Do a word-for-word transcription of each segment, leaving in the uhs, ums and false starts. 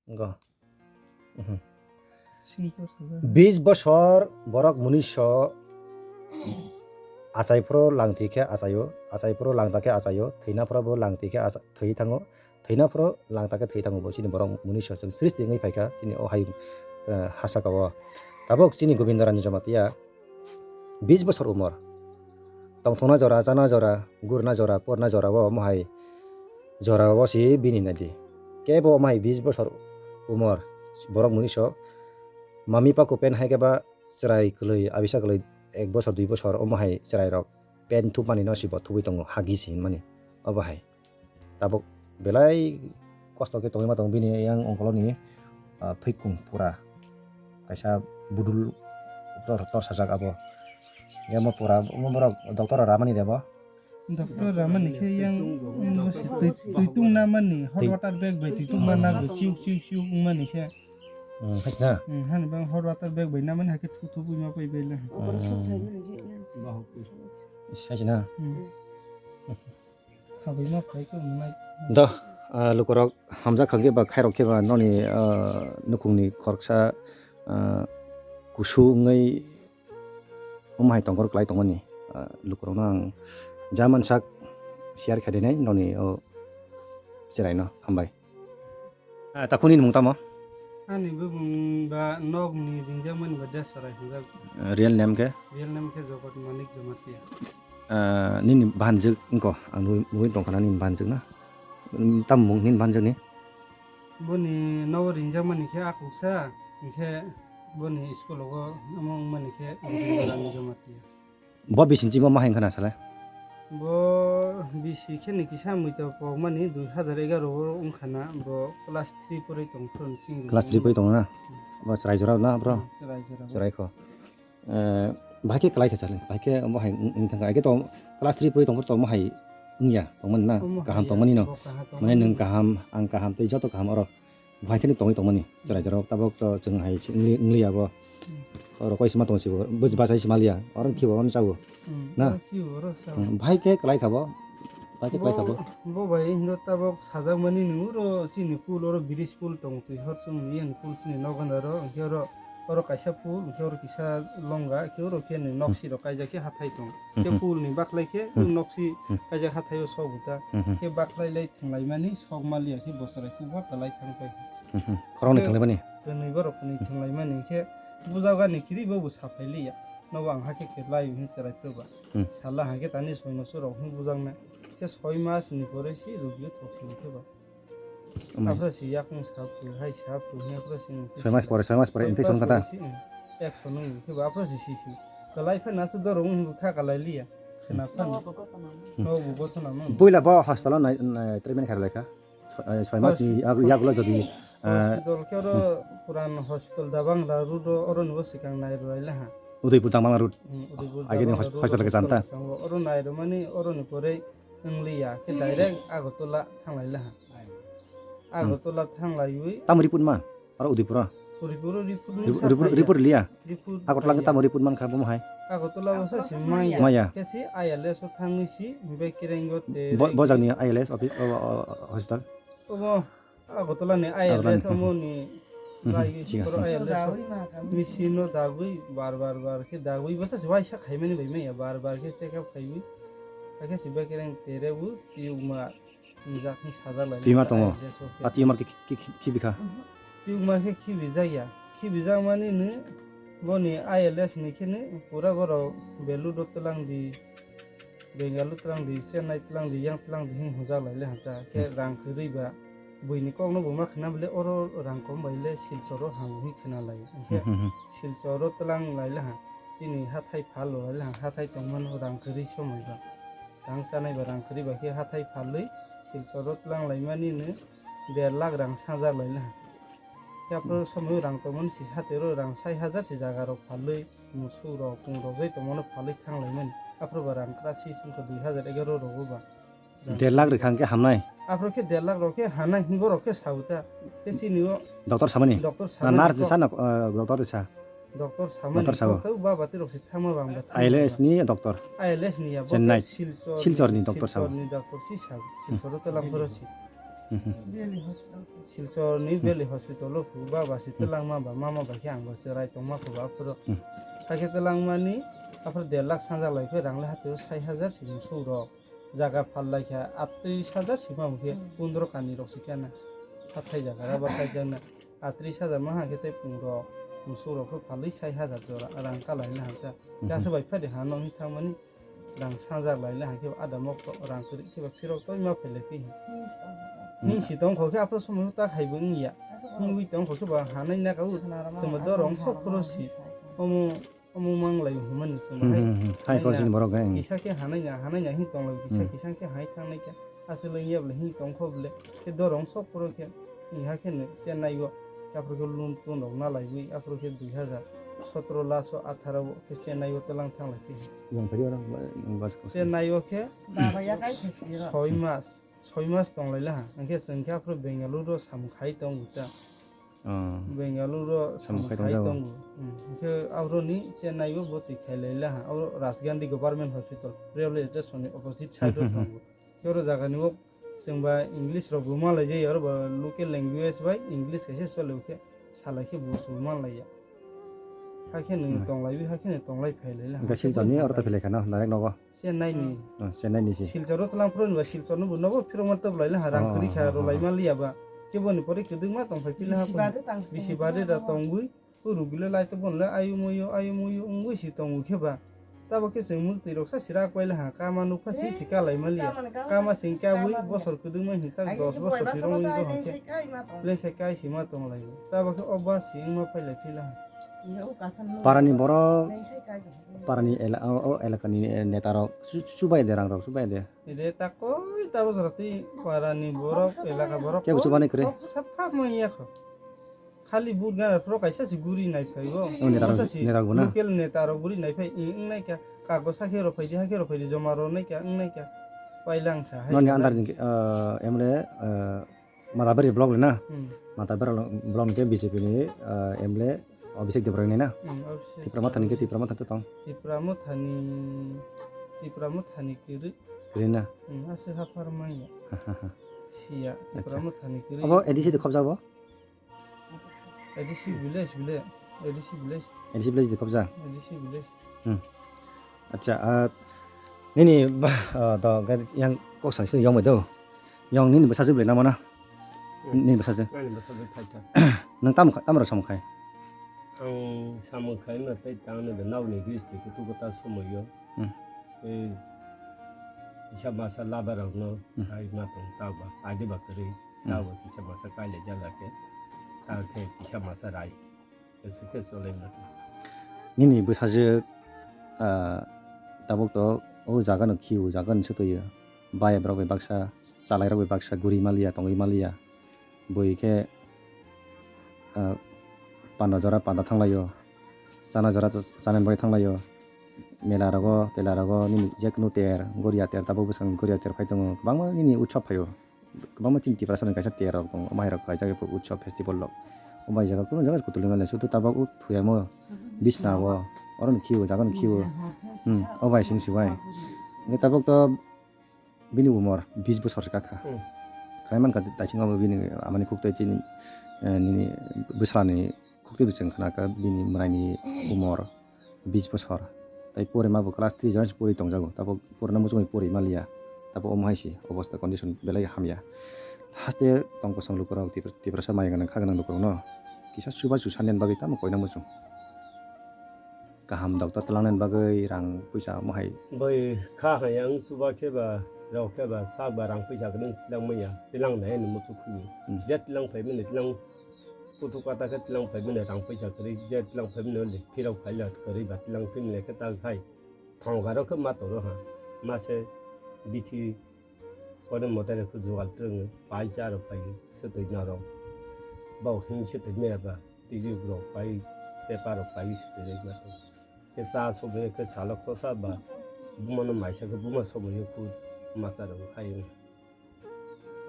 Go. Mhm. Singtor sajak. Bis bosor borok muniso achai phuru langtwi khe achaio, achai phuru langta khe achaio, thwina phuru bo langtwi khe acha-, thwi thango, thwina phuru langta khe thwi thango bo chini borok muniso chwng srishti wngwi phaikha chini o hayung, eh, ha saka o. Tabuk chini Gobinda Rani Jamatia bis bosor umor. Tongthokna jora, chana jora, gurna jora, porna jora o omo hai jora o si bini naidi. Kebo omo hai bis bosor umor borok muniso mami paku pen hai khe ba chwrai kwlwi, abisa kwlwi ek bosor dui bosor omo hai chwrai rok pen thupmani no si bo thubui tongo hagi si hinmani obo hai. Tabuk belai kosto khe tongwi ma tongo bini yang ongkoloni, ah, phikung pura kaisa budul tor, tor sajak abo. Yang mo pura mo borok doctor ramani debo. Doctor ramani khe yang mo se twi, twi tung na mani hot Twi- water bag bai twi tung ma na go chiuk chiuk chiuk wng mani khe. Hmm, hai sina. Hmm, hani bang hot water bag bai na mani hakhe thu thu bui ma pai bai le. Operation khaimani khe yang se. Hai sina. Hmm. Habwi ma phai khe wngnai. Do, ah, lukurok hamjak kha khe ba khairok khe ba noni, ah, nukhungni khoroksa, ah, kusu wngwi omo hai tongkhor kwlai tongmani, ah, lukurokno ang ja mansak share khainai noni o chwraino hambai. Ah, takhunini mung tamo? Ani bumung ba nokni ringjakmani ba Desarai hinjak. Ah, real name khe? Real name khe Jogot Manik Jamatia. Ah, nini bahanjwk wngkho, ang nugwi, nugwi tongkha na nini bahanjwk na. Tamo mung nini bahanjwkni? Boni nogo ringjakmani khe Akuksa, hinkhe boni school-o omo wngmani khe Rani Jamatia. Bo bisi ni chikma ma hai wngkha na sale? Bo bisi khe ni kisa muitu pokmani dui hazar egaroh o wngkha na, bo class three porwi tong phuru ni sing. Class three porwi tongo na? Bo chwrai jora na bro? Hmm, chwrai jora. Chwrai kho. Eh, bahai khe kwlai kha sale, bahai khe bo hai wng, wng thangkha. Age to class three porwi tongkhe to mo hai wngya, tongmani na? Omo kaham hai tongmani no? Bo kaham tongmani. Mane nwng kaham, ang kaham, tei joto kaham oro. Bahai khe tongwi tongmani, chwrai jora tabok to chwng hai se wngli, wngli abo. Hmm. Oro koi sima tong sibo, bwsai sima liya, oro khibo, oro chao. Hmm, na? Oro khibo, oro chao. Hmm, bahai khe kwlai kha bo, bahai khe kwlai kha bo. Bo, bo bai hindo tabok sajakmani nung oro chini pool, oro bridge pool tong twi hor chwng ni yang pool chini nok gana ro, hinkhe oro Oro kaisa pool, hwnkhe oro kisa longa, khe oro khe ni nok si rok kaijak khe hathai tong. Khe pool ni baklai khe nok si kaijak hathai o sok buta. Khe baklai lai thwng lai mani sok ma liya khe bosorai khe bo kwlai thang pai. Khoroknwi thwng lai mani? Kwnwi borok kwnwi thwng lai mani khe bujago ani kiri bo bo sa phai liya. Nobo ang hakhe khe lai hwnwi chwrai phuru ba. Sala hakhe tani soi no soi rok hwn bujak na. Khe soi mas ni pore si rubio thok si khe ba. Amai. Aphra si yakung sa phu, hai sa phu, hai aphra si. Soi mas pore, soi mas pore, infection kata. Action nung khe ba aphra si si si. Kalai phan na su dorong hung kha kalai liya. Khna phan. No bo goto na no. Boila bo hospital nai, nai treatment kharlai kha. Soi, eh, soi mas ni yagulo jodi, eh, hospital khe oro puran hospital Dabang la road oro ni bo sikang nai rwai la ha. Udaipur Dabang la road. Hmm, Udaipur Dabang la road hospital ke janta. Oro nai rwmani oro ni pore wng liya khe direct Agartala thang lai la ha. Agartala thang laiwi. Tamo report man? Aro Udaipur o? Udaipur o report ni sa report, phai ya. Report liya? Report Agartala phai ke ya. Tamo report man kha bomo hai? Agartala o sa si maya. Maya. Khe si I L S o thangwi si, himbai Kirengo te. Bo, bo jagni I L S office, o, o, o, hospital? Obo Agartala ni I L S omo ni. Rai thik ase. Oro I L S o machine no dagwi bar, bar, bar khe dagwi bwsa si waisa khaimani bai maya, bar, bar khe check up khaiwi. Hakhe si bai Kireng tere bo tiyungma. Nijak ni sajak lai. Tumor tongo. I L S o khe. A tumor khe ki, ki, ki, khibi kha? Tumor khe khibi jak ya. Khibi jak mani ni boni I L S ni khe ni pura borok Belur o twlang di, Bengaluru twlang di, Chennai twlang di, yang twlang di hin hwnjak lai le ha ta. Khe rang kwrwi ba buini kok no bo ma khna bole oro rang kom bai le Silchar o ham hin khna lai. Khe Silchar o twlang lai le ha. Chini hathai phal lai le ha. Hathai tong mano rang kwrwi somoi ba. Rang chanai ba rang kwrwi ba khe hathai phalwi Silchar o twlang lai mani no der lakh rang sajak lai laha. Khe aphuru somoi rang tongmani si hatero rang sai hajar si jaga rok phalwi musuk rok kung rok jai tongmano phalwi thang lai mani. Aphuru ba rang kwrasi songkha dui hajar egaroh rogo ba. Der lakh rwkha hwnkhe hamnai. Aphuru khe der lakh rok khe hanai hingo rok khe sauta. Khe chini o doctor samani? Doctor samani. Na nurse sa na, eh, doctor sa? Doctor samani. Doctor sabo. Kok tau baba tirok si thangma bang ba thangma. I L S ni doctor. I L S ni ya, bo Chennai. Silchar, Silchar ni doctor sabo. Silchar ni doctor si sabo. Silchar o twlang phoro si. Mhm. Valley hospital. Silchor ni Hmm. Valley hospital o phu ba ba si Hmm. telangma ba mama ba khe ang bo cherai tongma phu ba aphuru. Hmm. Hakhe telangmani aphuru der lakh sanja lai khe rang le hati o sai hajar si musuk rok. Jaga phal lai kha atris hajar si ma khe Hmm. pondro kani rok si khe na. Hathai jaga rubber kaijakna atris hajar ma ha khe tei pung rok musuk rok khe phalwi sai hajar jora rang kalai na ha ta. Hmm. Kasa bai phadi ha no hi thangmani. Rang sanjak lai le hangkhe ada mok rang kwrwi khe ba phirok toi ma phai lai phi. Hmm. Hing si tong kho khe aphro somo ta khai bo wng ya. Hing wi tong kho khe ba hanai na ka u. Chwng ba dorong sok phro si. Omo, omo mang lai hum mani chwng ba Hmm, hai. Hmm, hmm. Hai Hai kor na. Sini Borok, eh. Kisa khe hanai na, hanai na hing tong lai kisa, Hmm. Kisa khe hai thang nai khe. Aswk le wng ya bole hing tong kho bole. Khe dorong sok phro khe. Wng ha khe no Chennai o. Aphro khe loan ton rok na lai wi. Aphro khe dui hajar sotro last o atharo o khe Chennai o twlang thang lai phi. Yang phari orang, orang bas kos. Chennai o khe Baba ya kai thesi ro. Soi mas, soi mas tong lai laha. Hingkhe chwng khe aphuru Bengaluru o samung khai tongo ta. Oh. Bengaluru o Samung samung khai khai tongo. Tongo. Hmm. Hingkhe aphuru ni Chennai o bwtwi khai lai laha. Abo Rajgandhi Government Hospital, railway station ni opposite side o Hmm, hmm, hmm. Tongo. Oro jaga ni o chwng ba English rok bo ma lai jai, oro ba local language bai English kaisa chole khe salai khe bo chwng man lai ya. Hakhe nwng Hmm. Tong lai bi, hakhe nwng tong lai phai lai laha. Hingkhe Silchar ni oro ta philai kha no, direct nogo. Chennai ni. Oh, Chennai ni si. Silchar o tlang phuru ni ba Silchar no bo nogo phirok ma tab lai laha, rang Oh, kwrwi kha, oh, ro oh, lai oh. Ma liya ba. Kebo ni pore kwdwk ma tong phai phi laha Bisi phuru. Bade tang Bisi bade da tong bui. Phuru gule lai to bon le ayu muyu, ayu muyu wngwi si tongo khe ba. Tabo khe chwng muk twi rok sa sirak pai laha, kama nuk pha si si kalai ma liya. Kama sing kabwi bosor kwdwk ma hin tak dos bosor si rong wngwi rok hwn khe. Leng sai kai si ma tong lai. Tabo khe o bus si wngma phai lai phi laha. Parani borok, parani ela-, o, o elakani neta rok chu-, chubai de, rang rok chubai de. Ede ta koi ta bosor twi parani borok, elaka borok Kebo koi chubani kwrwi? Kok sapha manya kho. Khali but gana phro kaisa si guri nai phai bo. O neta rok, Kaisa si neta rok bo na? Local neta rok guri nai phai, i, wng nai kha. Kago sa khe rok phai di, ha khe rok phai di, joma rw nai kha, wng nai kha. Pai lang kha, hai Noni kha. Under ni, uh, M L A, uh, Matabari block le na? Hmm. Matabari block ni B J P ni, uh, M L A Abhishek Debbarma ni na? Hmm, Abhishek Tipra Motha ni khe Debbarma. Tipra Motha to tong? Tipra Motha ni, Tipra Motha ni kwrwi. Kwrwi na? Hmm, aswk ha phar manya. Ha, ha, ha. Siya, Tipra Acha. Motha ni kwrwi. Abo A D C de khobjak bo? A D C village, village, A D C village. A D C village de khobjak? A D C village. Hmm. Acha, ah, nini ba, ah, to ga yang kok sani sini yong bai do. Yong nini bwsajwk belai namo na? Hmm. Nini bwsajwk? Nini bwsajwk thai ta. Nang tamo kha-, tamo rok samung khai? Ang samung khai ma tei tang ni nau ni district kutu kota somoi yo. Hmm. Tei kisa masa laba rok no Hmm. Ai ma tong ta ba, adi ba kwrwi. Hmm. Ta ba kisa masa kai le jala khe, ta khe kisa masa rai. Ese khe cholai ma tong. Nini bwsajwk, ah, tabuk to o jaga no khiu, jaga no swtwi o. Bai borok bai baksa, chalai rok bai baksa guri maliya, tongwi maliya. Bui khe, ah, panda jora panda thanglaio, chana jora chana bagwi thanglaio, mela rogo, tela rogo nini jekunu ter, goria ter, tabuk bwskango goria ter phai tongo, kwbangma nini utsob phaio, kwbangma chini Tiprasa ni kaisa ter rok tongo, omo hai rok kaijak utsob festival rok, omo hai jaga kunu jaga kutulwi manya sudu tabuk o thuyamo bisna o, oro no khiwo, jaga no khiwo, hmm, o bai sini sibai, hwnkhe tabuk to. Bini umor bis bosor se kakha. Hmm. Khlai mankha, daising abo bini amani khuk tei chini, eh, nini bwsla ni khuk tei bwswng khna kha bini mwrai ni umor bis bosor. Tai pore ma bo class three jora se pori tongjago. Tabo pore na muchungwi pori maliya. Tabo omo hai se obosta condition belai hamya. Haste tong kosong lukurok Tipra-, Tiprasa maya gwnang kha gwnang lukurok no kisa chuba chu sanani bagwi tamo koina muchung. Kaham doctor twlangnani bagwi rang puisa omo hai. Bai kha hai ang chuba khe ba, rok khe ba, sak ba rang puisa kwrwi twlang manya, twlang nai ani muchuk phuru. Hmm. Je twlang phai mani twlang, kutu kata khe twlang phai mani rang puisa kwrwi, je twlang phai mani le phirok phai le kwrwi ba twlang phai mani khe ta khai. Thongkha rok khe ma toro ha, ma se bithi Kone motai rok khe jugal twrwngwi pai cha rok phai swtwi norok. Bo hwn swtwi maya ba twi rok pai paper rok pai swtwi rwma tong. Khe cha sogwi khe salo khosa ba buma no maisa khe buma somoyo khu masa rok khai wng.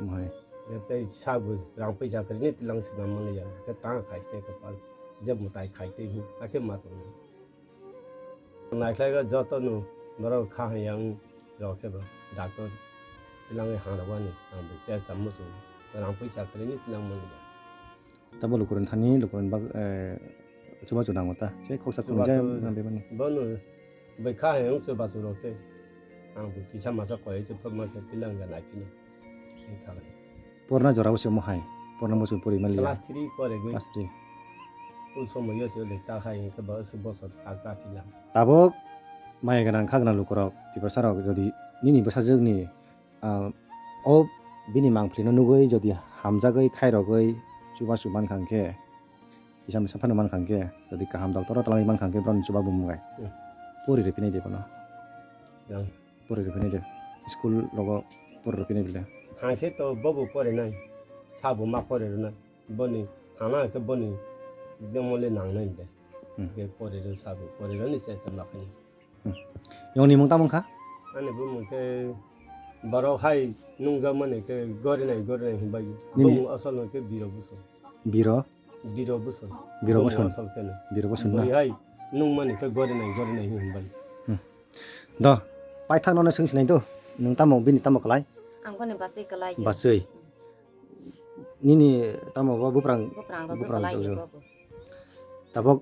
Omo hai. Khe tei sabo rang puisa kwrwini twlang swnam mani ya khe tang khai sini khe pal je mwtai khai twi hwn akhe ma tong. Naikhlaikha jotono norok kha hamya wng rok khe bo doctor twlangwi hangrok ani ang bo chesta muchung Rang pui chakri ni tilang mani. Tabo lukurin thani, lukurin bak, eh, chubachu nango ta. Che khoksa khunui jai Chubachu nang bebani. Bono bai kha he wng chubachu rok khe. Ang bo kisa masa koi se phobma khe tilang ga nai phino. Ang kha bai. Porna jora bo se mo hai. Porna bo se pori mali. Class three pore gwi. Class three. U somoy yo se le ta hai khe ba se boso ta ka tilang. Tabok maya gwnang kha gwnang lukurok, Tiprasa rok jodi nini bwsajwk ni Ah, o bini mangpili no nugwi jodi hamjagwi khairogwi chubachu mankha hwnkhe, kisa misa phano mankha hwnkhe, jodi kaham doctor o twlangwi mankha hwnkhe, borokni chubachu bo mwngai. Hmm. Pori rw phinai de bono. Yang. Pori rw phinai de. School rogo pori rw phinai bile. Hangkhe to bobo porinai. Sabo ma pori rwnai. Boni hana hwnkhe boni jemon le nangnai de. Hmm. Hwnkhe pori rw sabo, pori rwni chesta ma khainai. Hmm. Yongni mung tamo wngkha? Ani bumung khe borok hai nungjakmani khe gorinai gorinai hinbai. Nini Bumung asol hwnkhe Biro Bwswng. Biro? Biro Bwswng. Biro Bumung Bwswng. Asol khe no. Biro Bwswng na? Bwrwi hai nungmani khe gorinai gorinai hinbai. Hmm. Do, paithak nono swng sinai do. Nwng tamo bini tamo kwlai? Ang boni bachwi kwlai. Bachwi. Nini tamo bo buprang, Buprang rok buprang kwlai chukjak. Bo bo. Tabok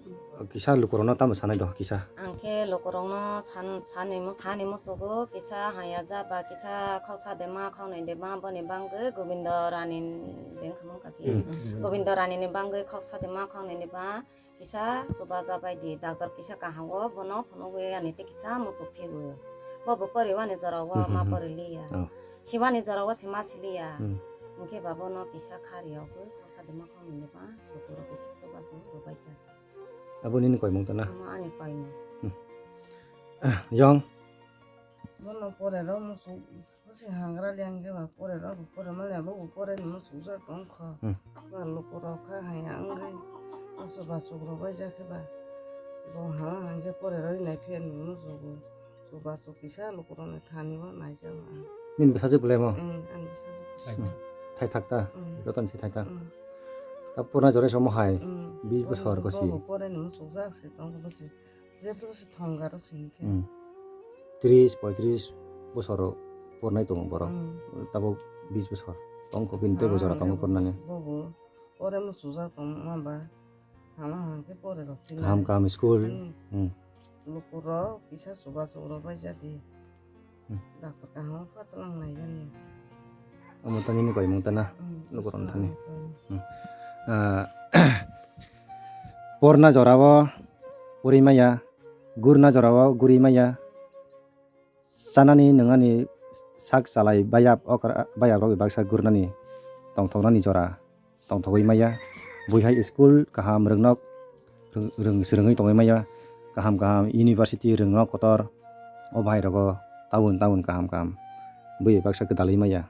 kisa lukurokno tamo sanai do kisa. Ang khe lukurokno san-, sani mu-, sani musugo kisa haya ja ba kisa khoksa dema khoknwi dema boni bangwi Gobindo Rani bengkhamung kaki. Hmm. Gobindo Rani ni bangwi khoksa dema khoknwi dema kisa chubaja bai di, doctor kisa kaham o bono phunugwi ani tei kisa muchuk phio. Bo bo poriwani jora o Hmm, hmm, ma hmm. Poriliya. Oh. Siwani jora o se ma siliya. Hmm. Hwnkhe ba bono kisa khari o gwi khoksa dema khoknwi dema lukurok kisa chubachu rwbaijak. Abo nini koimung ta na? Omo ani koimung. Hmm. Yong. Bono pore rw muchuk, bwswk hangra liya hwnkhe ba pore rw, bo pore manya, bo bo pore ni muchuk jak tong kho. Hmm. Ba lukurok kha haya wngwi, muchuk bachuk rwbaijak khe ba. Bo hama hwnkhe pore rw nai phiya ni muchuk bo. Chubachu kisa lukurokni thani o naijak ang. Nini bwsajwk belai mo? Eh, ani bwsajwk. Hmm. Sai thak ta? Hmm. Joto ni sai thak ta? Hmm. Ta purna jora somo hai, Hmm. bis bosor Bo kosi. Bo pore ni muchuk jak se tong kosi. Jebro se thong garo se hinkhe. Hmm. Tris, poitris bosor purnai tongo borok. Hmm. Tabok bis bosor. Tong kho bini teibo jora tongo purnani. Bo bo. Pore muchuk jak tong ma ba. Hama hang khe pore rok chini. Kaham kaham school. Ani Hmm. lukurok kisa chubachu rwbaijak di. Hmm. Doctor kaham o phatlang nai bani. Omo to nini koimung ta na? Hmm. Lukurok thani. Hmm. Hmm. Ah, porna jora o puri maya, gurna jora o guri maya. Chanani nwngnani sak chalai bayap okra, bayap rok baksa gurnani tongthoknani jora tongthogwi maya. Buihai school kaham rwngnok, rwng, rwng, swrwngwi tongwi maya. Kaham kaham university rwngnok kotor. O bahai rogo town, town kaham kaham. Bui baksa gwdalwi maya.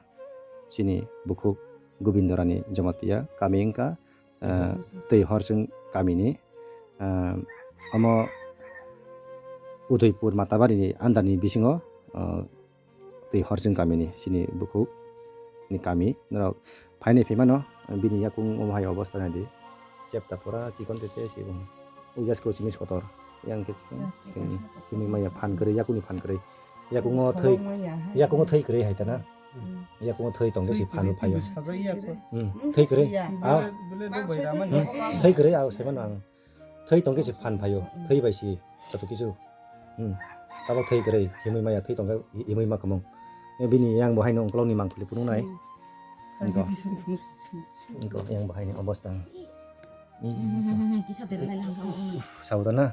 Chini bukhuk Gobindorani Jamatia kami wngkha. Ah, tei Horsing kamini, ah, omo Udaipur Matabari ni under ni bisingo, ah, tei Horsing kamini sini bukhuk ni kami norok phainai phaimano bini yakung omo hai obostha naidi chepta pura chikon tete se bung ujas ko simi kotor yang ke chikon Yes, chikon yes. Kimi maya phan kwrwi yakuni phan kwrwi yakungo thwi Khorokma ya hai. Yakungo thwi kwrwi hai tana. Hmm. Yakungo thwi tongkhe si phano phaio. Sajai ya kho. Hmm, thwi kwrwi. Ya. Ah. Bele, bele do bai rama ni. Hmm, thwi kwrwi, ah, saimano ang. Thwi tongkhe si phan phaio. Hmm. Thwi bai si joto kisu. Hmm. Tabok thwi kwrwi, himwi maya thwi tongkhe himwi ma kwmung. E bini yang bo haino ongkolokni mangpili phunuknai. Hmm. Iko. Iko yang bo haino obostha. Hmm, hmm, hmm, hmm, kisa dera lai lang. Sabudana.